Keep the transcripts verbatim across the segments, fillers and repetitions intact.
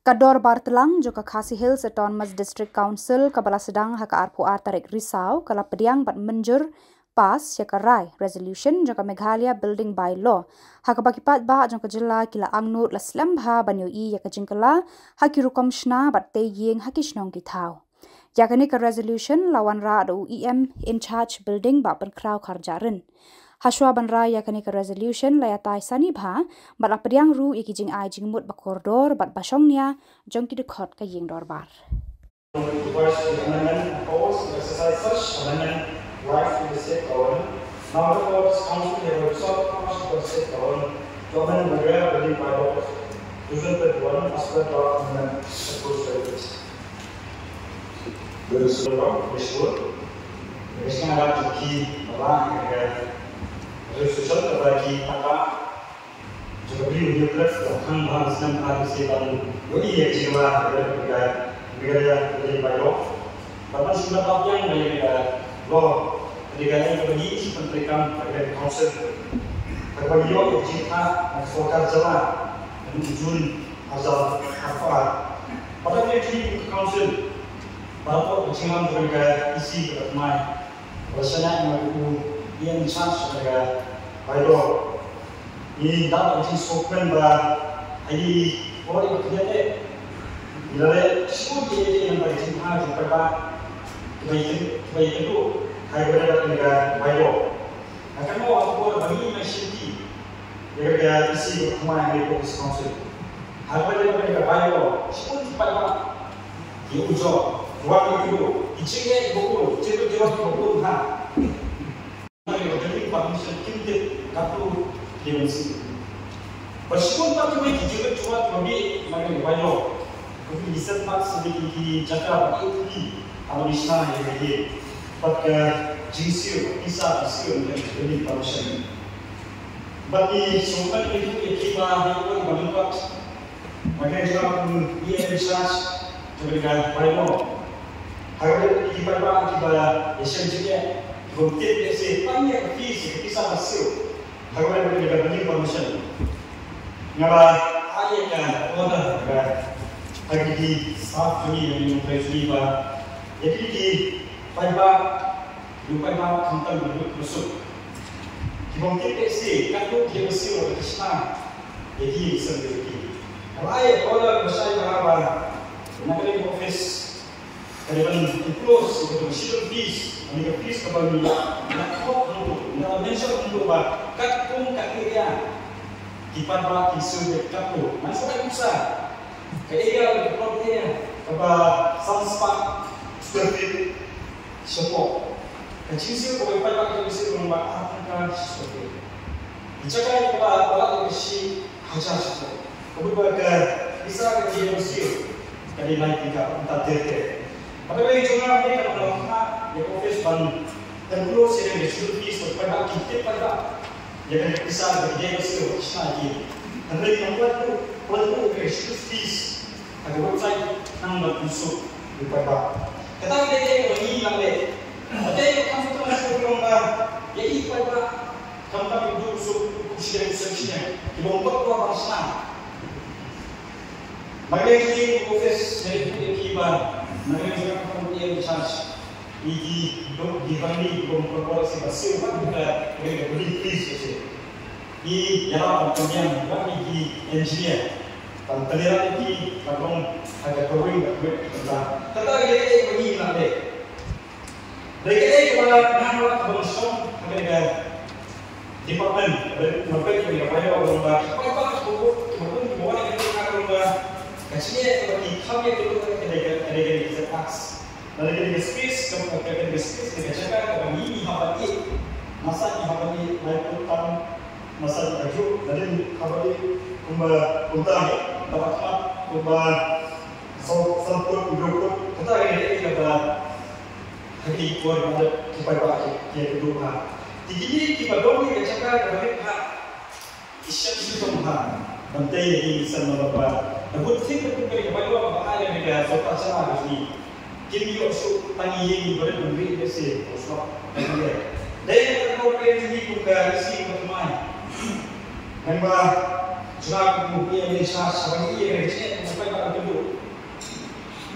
Ka dorbar tlang jong ka Khasi Hills Autonomous District Council kaba la sdang ha ka arphew ar tarik Risaw ka la pdiang bad mynjur pass ïa ka rai resolution jong ka Meghalaya Building Bylaw ha kaba ki paidbah jong ka jylla ki la angnud la slem bha ban ïohi ïa ka jingkylla ha ki rukom shna bad tei ïing ha ki shnong ki thaw. Ïa kane ka resolution la wanrah da u E M in charge building Bah Pynkhraw Kharjahrin. Hashwa ban rai ïa kane ka resolution la ïatai sani bha bad la pdiang ruh ïa ki jingai jingmut ba kordor bad ba shongnia jong ki dkhot ka ïing dorbar. Request the amendment and powers to exercise such amendment rights to the state government. Now therefore this council hereby resolve to ask the state government to amend the Meghalaya Building Bylaw two thousand twenty-one as per draft amendment. There is no wrong, this word. There is no right to keep a right, uh, resolution of the keep a right. Jong ka briew hynñiew khyndiat, ka khang bha ka snem bha ka snem ban ïohi ïa ka jingkylla ha ka Meghalaya Building Bylaw. Bad ban shu nang pynbiang ïa ka law, ka dei ka lei kaba ngi shu pyntreikam ha ka Council. Kaba ngi ïoh ïa ka jingthrang na ka sorkar jylla ha u June arhajar arphew ar. Bad ka dei ka Council, bad ka jinglam jong ka E C kaba thymmai. Ba shaniah ma u ïa in charge ka bylaw. Ngi dap ka jingsngewkmen ba ha ki por ba khyndiat te ngi la leh shibun ki ïa ki ïa ka jingthrang jong ka paidbah kiba ïa kiba ïa kynduh ha kaba ïadei bad ka bylaw. Nga kynmaw ha ka por ba ngi mih sha ki ïa ka E C ba thymmai ha ka Council. Ha kaba ïadei bad ka bylaw shibun ki paidbah ki ujor, wan ki kynduh, ki jingeh kiba bun, ki jingeh kiba bun ha. Ngi la ïoh ka building permission kim tip katto ki ban siew. Ba shibun pat kiwei ki jingeh kiba bun ma ngi ba ïoh. Ki setback sa ki ki jaka ba ki ki ha ba ngi shna ïa ka ïing. Bad ka jingsiew, pisa ka siew ka building permission. Bad ngi sngewbha ïa ki ïa kiba ïa ki ba lyngkot. Ba ngi jubab kum ïa in charge jong ka bylaw. Ha kaba ïadei bad ki paidbah kiba ïashem jingeh, ki bym tip lehse tang ïa ka fees, ka pisa ba siew. Ha kaba ïadei bad ka building permission, nga la ai ïa ka order ha ki staff jong ngi, ha ki nongtrei jong ngi ba ïa ki ki paidbah, ki paidbah khamtam ki bym tip lehse katno ki ïa ka siew ka shna ïa ki ïa ki siew ïa ki. Nga la ai order ba shai ba ha ba na ka office ka dei ban enclose ïa ka sheduled fees, ïa ka fees kaba ngi la khot hangto, ngi la mention hangto ba katkum ka area ki paidbah ki siew ïa katto. Ngan sa ai pisa ka area, ka plot area kaba san spah square feet. Shapoh ka jingsiew kaba ki paidbah ki siew ka long ba ar tyngka shi square feet. Ki jaka kaba palat ka shi hajar shapoh. Kaba ka pisa ka jingsiew ka dei lai tyngka, kumta ter ter. Kaba ka jong nga ka long ha ïa ka office ban enclose ïa ka schedule fees ba ki paidbah ki tip paidbah ïa ka pisa ka jingsiew ka shna ki. Hynrei ka plan tu, plan tu ka schedule fees ha ka website nang ban pynsuk ïa ki paidbah. Kata ka dei kaba ngi la leh. Kata ka kam tu ka long ba ïa ki paidbah khamtam ki duh suk, suk shiliang, suk shiliang, ki bym pat kwah ban shna. Ngi la leit ki office, ngi la leit ki ba, ngi la leit ki office in charge. Ngi ki duk ki bang ngi ki bym pat kwah sih ba siew ban ka, ngi ka beli please sih. Ngi ïa la ban pynbiang ba ngi ki engineer ban pynlehrain ki ba long ha ka drawing ba kawei ki ba. Kata ka dei ba ngi la leh. Dei kaei kaba nang la kaba shong ha ka department ba dei ba dei ba dei ba dei ba dei ba dei ba dei ba ka jingeh kaba ki kham ïa ka dei ka dei ka dei ka tax. Lada ka dei ka space ka ka dei ka space ka jaka kaba ngi ngi hap ban ïeh. Masa ngi hap ban ïeh lai phew tam, masa ngi ka juk lada ngi hap ban ïeh kumba kumta ngi dapat khmat kumba saw saw phew phew phew. Kata ka dei ka dei kaba Ha ki por ba ki paidbah ki, ki ïa kynduh ha. Te kine kiba don ïa ka jaka kaba rit ha, ki shem shitom ha ban tei ïa ki, ki shem na ba ba. The good thing that we, ka paidbah ba ai ïa ka sorkar jylla ka jong ngi. Kim ïoh shuh tang ïing ba rit ban rit, let's say, or shuwa. Dei na ka por ka jong ngi kum ka isi ba thymmai. Ngan ba jylla kum ïa ka in charge ba ngi ïa ka jingeh ka paidbah ka kynduh.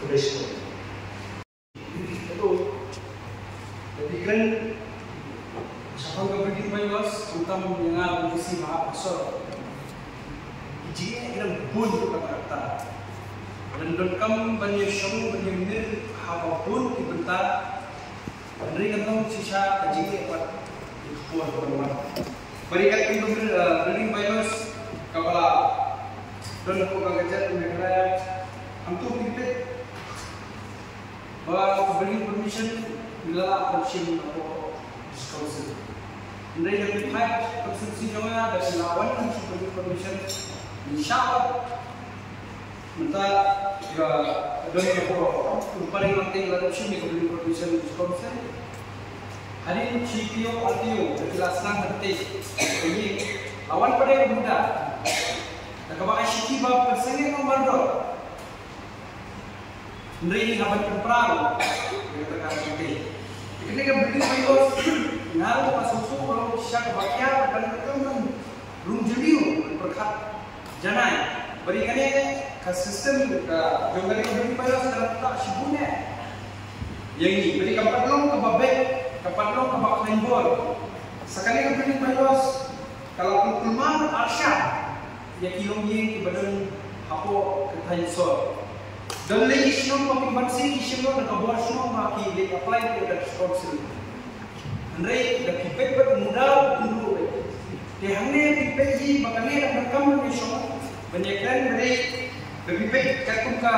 Kudai Shkul. Ito, da phi kren shaphang ka building bylaws, khamtam ïa nga u D C Mawhap Sor. Ki jingeh ki dang bun ha kata ka rta. Lada donkam ban ïashong ban ïamir ha kaba bun ki bynta, hynrei kan long shisha ka jingeh pat ïa ka por kaba wan. Bad ïa kata ka buil-, eh, building bylaws kaba la don hapoh ka gazette Meghalaya, hangto phi peit ba ka building permission ngi la lah ban shim hapoh District Council. Hynrei da phi peit constituency jong nga, da phi lah wan ban shim building permission, ngi shah. Mynta ka don ka por, Umparing Langting la dep shim ïa ka building permission District Council. Hadien shi taïew ar taïew da ki la sdang hangtei. Ïa, la wan pat ïa ka muda. Da kaba ai shithi ba pynsangeh noh mardor. Hynrei ngi hap ban pynpra ïa kata ka hangtei. Kane ka building bylaws nga ruh nga sngewthuh ba long shisha kaba khia, ban kata ban rung jylliew, ban pyrkhat janai. Bad ïa kane ka system ka jong kane ka building bylaws ka la ktah shibun eh ïa ngi. Bad ïa ka pat long kaba beit, ka pat long kaba khlaiñ bor. Sa kane ka building bylaws ka la pynkulmar arshah ïa ki longïing kiba don hapoh ka thaiñ sor. Don lei ki shnong ba ki ban sih ki shnong da ka bor shnong ba ki leit apply ïa ka council. Hynrei da phi peit bad muda u kynduh beit. Te hangne phi peit hi ba kane dang donkam ban ïashong ban ïakren, hynrei da phi peit katkum ka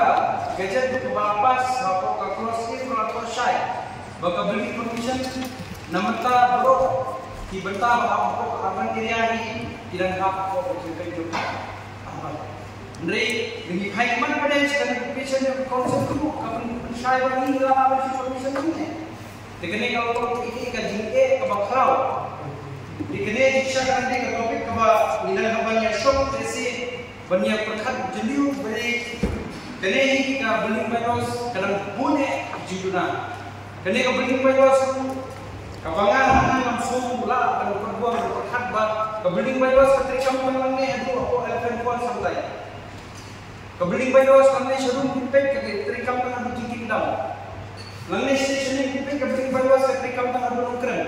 gazette ba la pass hapoh ka clause A ba la thoh shai ba ka building permission na mynta baroh ki bynta ba hap hapoh ka urban area hi ki dang hap hapoh ka jingpeit jong ka urban. Hynrei ngi phai khmat pat sha ka notification jong ka council ruh ka pynshai ba ngi la hap ban shu permission ruh ne. Te kane ka long kaei kaei ka jingeh kaba khraw. Te kane jingshisha ka dei ka topic kaba ngi dang hap ban ïashong te shi ban ïa pyrkhat jylliew ba dei kane hi ka building bylaws ka dang bun eh jingduna. Kane ka building bylaws ruh kaba nga hangno ngam sngewlah ban pynbor ban pyrkhat ba ka building bylaws ka treikam tang nangne haduh hapoh Elephant Fall Samtai. Ka building bylaws nangne sharum phi peit ka treikam tang haduh Jingkieng Dam. Nangne sha sha phi peit ka building bylaws ka treikam tang haduh Nongkrem.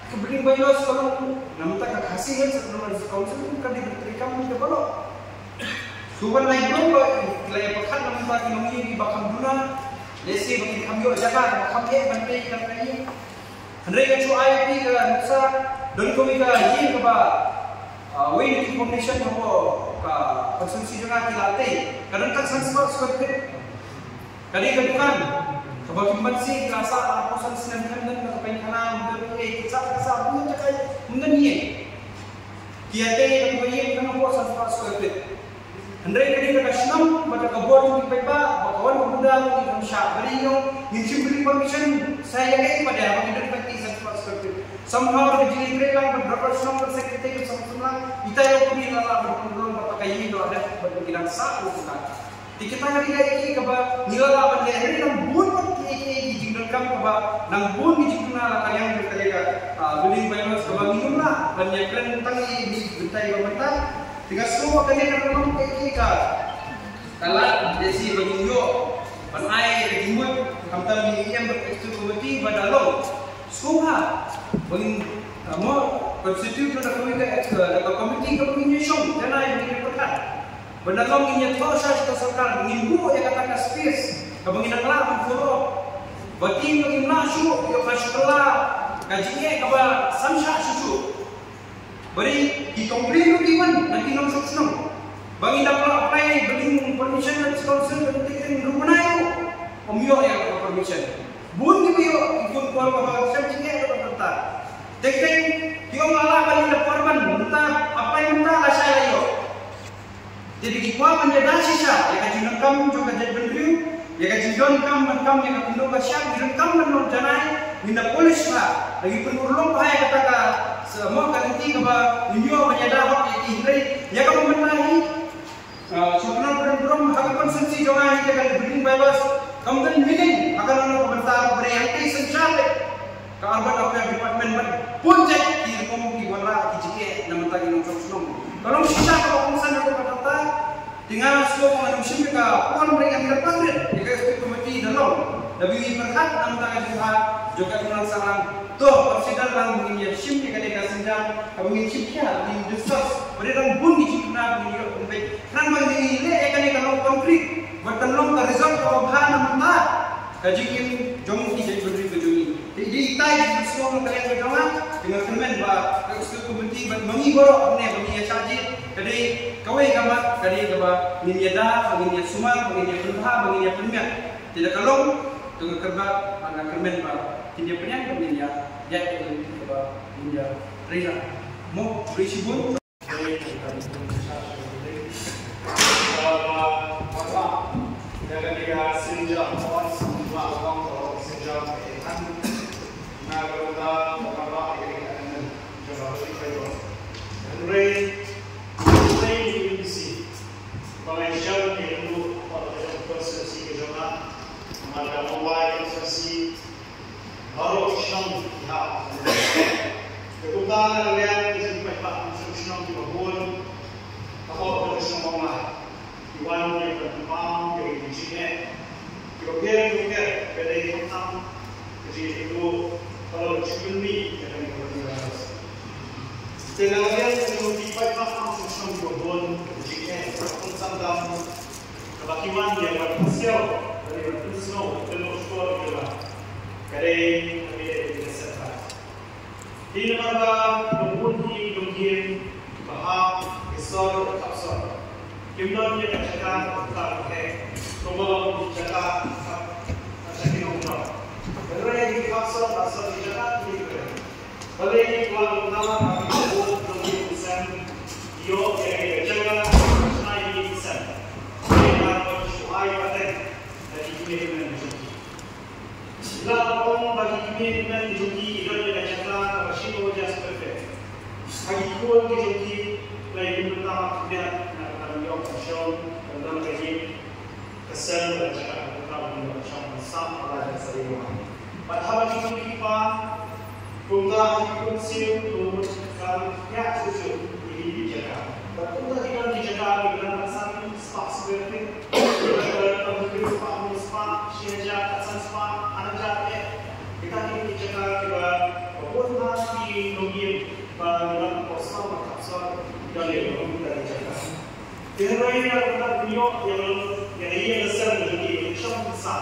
Ka building bylaws ka long na mynta ka Khasi Hills Autonomous Council ka dei ka treikam ka baroh. Shu ban lai briew ba ki la ïa pyrkhat na mynta ki longïing kiba kham duna, lehse ba kin kham ïoh jaka, ba kham eh ban pei ka ïing. Hynrei nga shu ai ïa phi ka nuksa, don kawei ka ïing kaba, ah, wei na ki foundation hapoh ka constituency jong nga ki la tei. Ka don tang san spah square feet. Ka dei ka dukan kaba kim banse, ka sah arphew san snem, khlem don ka painkhana, ym don ei ei, ka sah, ka sah bun jaka, ym don ei ei. Ki ïa tei ïa ka ïing kaba hapoh san spah square feet. Hynrei ka dei ka shnong bad ka bor jong ki paidbah ba ka wan ka muda ruh ki kam shah. Ba dei ïa u, ngim shym ri permission sa ïa kaei pat de haba ki don ka ïing san spah square feet. Somehow ka jingïatreilang bad bad shnong bad secretary bad samla samla, ita ïa u kmie la lah ban pynlong bad ka ïing ruh da bad ki dang sah ruh ka. Te kita ka dei ka ïing kaba ngi la lah ban leh, hynrei nang bun bad ki ïing ki jingdonkam kaba nang bun ki jingduna la ka ïing ka dei ka, ah, building bylaws kaba ngi ym lah ban ïa kren tang ïa ki bynta ïa ka bynta. Te nga sngew ba kane ka long kaei kaei ka, ka lad J C ba ngin ïoh ban ai ka jingmut, khamtam ïa i E M bad executive committee ba da long. Sngewbha ba ngin, ah, mo constitute da kawei ka, eh, da ka committee kaba ngin ïa shong, janai ba ngin ïa pyrkhat. Ba da long ngin ïa thoh sha ka sorkar, ngin buh ïa kata ka space kaba ngin nang lah ban follow. Ba kin ba ngin lah shuh ïoh ka shukla ka jingeh kaba sam shah shuh shuh. Ba dei ki tong briew ruh ki wan na ki nongshong shnong. Ba ngin dang la apply building permission na City Council, ban teng teng ruh mynta ruh ym ïoh ïa ka permission. Bun kiba ïoh ki phone call ba ba shem jingeh ruh ban tang. Teng teng ki ong la lah ban ïa permission mynta, apply mynta la shai la ïoh. Te dei ki kwah ban ïada shisha ïa ka jingdonkam jong ka jaitbynriew, ïa ka jingdonkam ban kam ïa ka khyndew ka shyiap, ngi donkam ban long janai, ngin da polish bha, da ngi pynurlong bha ïa kata ka, sa mo ka lynti kaba ngin ïoh ban ïada hok ïa ki, hynrei ïa kaba mynta hi, ah, sha Uttar Pradeshburom ha ka constituency jong nga hi, ïa ka building bylaws kam don meaning ha ka long ka bynta ba dei hangtei synshar leh. Ka Urban Affairs Department bad bun jait ki rukom ki wanrah ki jingeh na bynta ki nongshong shnong. Ka long shisha kaba kongsan ïa ka bynta. Te nga sngew ba ngan ym shim ïa ka por, hynrei ngan ïa pynrit ïa ka Executive Committee da long, da ba ngi pyrkhat na bynta ka jingïaid jong ka Umrang Sahlang. To consider lang ba ngin ïa shim ïa kane ka sienjam, kaba ngin shim khia, ngin discuss. Ba dei tang bun ki jingkyrmen ba ngin ïoh pynbeit. Khnang ba ngin leh ïa kane ka long concrete, ba kan long ka result kaba bha na bynta ka jingim jong ki jaitbynriew ka jong ngi. Te dei ita i jingsngew na ka liang ka jong nga, te nga kyrmen ba ka Executive Committee bad ma ngi baroh hangne ba ngi ïa shah jied, ka dei kawei ka mat, ka dei kaba ngin ïada, ba ngin ïa sumar, ba ngin ïa pynbha, ba ngin ïa pynmiat. Te da ka long, te nga kyrmen, nga kyrmen ba kin ïa pynïaid, ba ngin ïa ïaid ïa ka lynti kaba ngin ïa rila. Mo, khublei shibun. Baroh ki shnong ki hap. Te kumta na ka liang ka jingpynpaw shnong kiba bun. Hapoh ka shnong ong la ki wan ïa ka pynpaw ïa ka jingeh kiba pher kiba pher, ka dei khamtam ka jingïathuh halor ka jingpynmih ïa kane ka jingeh. Te na ka liang ka jingpynpaw shnong kiba bun ka jingeh, ka pynsamdam kaba ki wan ïa ka pynsiaw, ka dei ka pynsngew, ka pynshukor ïa ka. Ka dei ka dei ka setback. Te namar ba ka bun hi jong ki ba hap ki sor ka sor, kim don ïa ka jaka ka ka he, kumba long jaka ka ka ki nongkynmaw. Hynrei ki hap sor ka sor ki jaka ki Balei ki kwah kumta? Ka bor jong ki consent, ïoh ïa ka jaka, shna ïa ki consent. Ïa ka shuwa ïa ka teng da ki kmie ki kmen jong ki. La ong ba ki kmie ki kmen jong ki ki don ïa ka jaka kaba shiphew hajar square feet. Ha ki khun ki jong ki la ïa ki bynta ma ki kmie na ka ban ïoh ka shong, ka ban don ka ïing. Ka seng ka jaka ka ka ka ka shong ka sap ka la ka sa ïa. Bad haba ki kmie ki kpa kumta ha ki khun siew, ka mut ka ïa siew siew ïa ki jaka. Bad kumta ki don ki jaka ki don san spah square feet, ki don ki spah, hynriew spah, shi hajar, san spah, ar hajar eh. Kita ki don ki jaka kiba ba bun ha ki nongïing ba ki don ha Pawsor, ha Khapsor, ki don ïa ki jaka. Te hynrei ïa ka bynta ban ïoh ïa ka, ïa ka ïing ka sem jong ki, ka shong ka sah.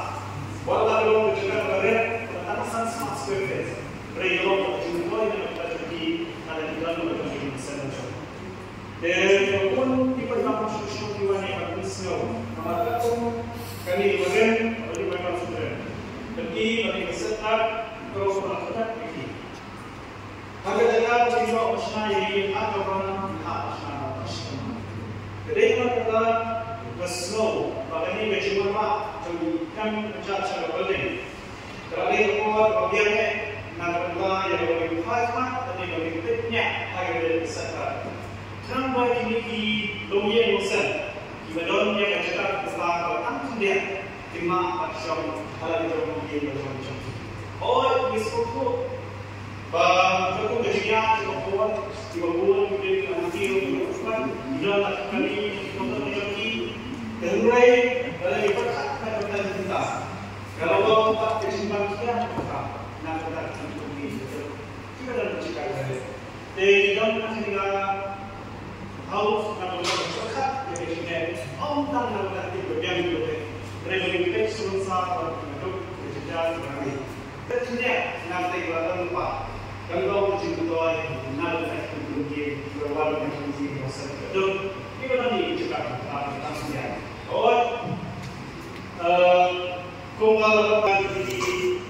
Wat la ka long ka jaka kaba rit, kaba tang san spah square feet. Hynrei ka long ka jingmyntoi na ka bynta jong ki, lada ki don ka jong ki konsep jong ki. Te ka bun ki paidbah shuh shuh ki wan ïa ka jingsngew. Namar ka kum kane ka rim, kaba ki paidbah shu rim. Bad ki, bad ki ka set up, ka rong ka set up ki. Ha ka jaka ba ki ïoh ba shna ïa ki, ha ka wan, ha ka shna ba shna. Ka dei namar kata ka sngew ba kane ka jingwanrah jong ki kam ka jait sha ka building. Ka la dei ka por kaba biang eh, na ka bynta ïa kaba ngin phai khmat, lane kaba ngin peit nia ha kaba dei ka sector. Khnang ba kine ki longïing longsem kiba don ïa ka jaka ka sla kaba tang khyndiat, kin mah bad shong ha la ka jong ka ïing ka jong ka jong ki. Hooid, ngi sngewthuh ba ka kum ka jingïaid jong ka por, kiba bun ki briew ki la mati, ki la mati, ki don la ki kali, ki kongsan ka jong ki. Te hynrei lada ngi pyrkhat na ka bynta jong kita, ka la long pat ka jingpang khia ka bynta, na ka bynta ka jingpang khia. Kiba don ka jingkait ka dei. Te ngi don na ka jingkait, haus na ka bynta ka jingkait, ïa ka jingkait, ym tang na ka bynta ka jingkait, hynrei ka jingkait sngewsih bad ka duk ka jingkait ka dei. Te jingkait na ka bynta ka bynta, kan long ka jingkait, na ka bynta ka jingkait, ka wan ka jingkait, ka duk. Kiba don ka jingkait, ka bynta ka jingkait. Hooid. Eh, Kumba la ka pynti,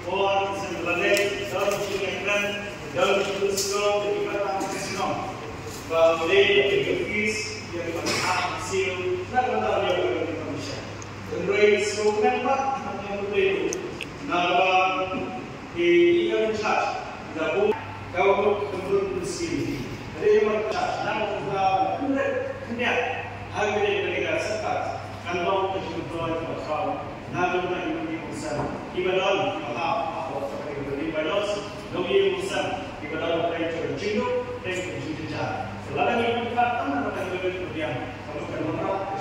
wan seng lane, daw shu ngam kren, daw shu sngewthuh, te ki kata ki sngewthuh. Ba le ki ka fis, ïa ki ban hap siew, na ka daw ïa ki ka mission. Hynrei sngewthuh pat, na ka daw ïa ki na ba, ki ïa ki charge. Ka bun, ka bun, ka bun, ka bun sien. Hynrei mar ka nang ka hynrei khyndiat. Ha kane ka sector kan long ka jingmyntoi kaba khraw. Na ka bynta ki longïing longsem kiba don, kiba hap, hap, hap, hap, hap, hap, longïing longsem kiba don, pyrshah jingduk, pyrshah jingjynjar. Lada ngi pynpaw tang na ka bynta ka jingbiang, ka bynta ka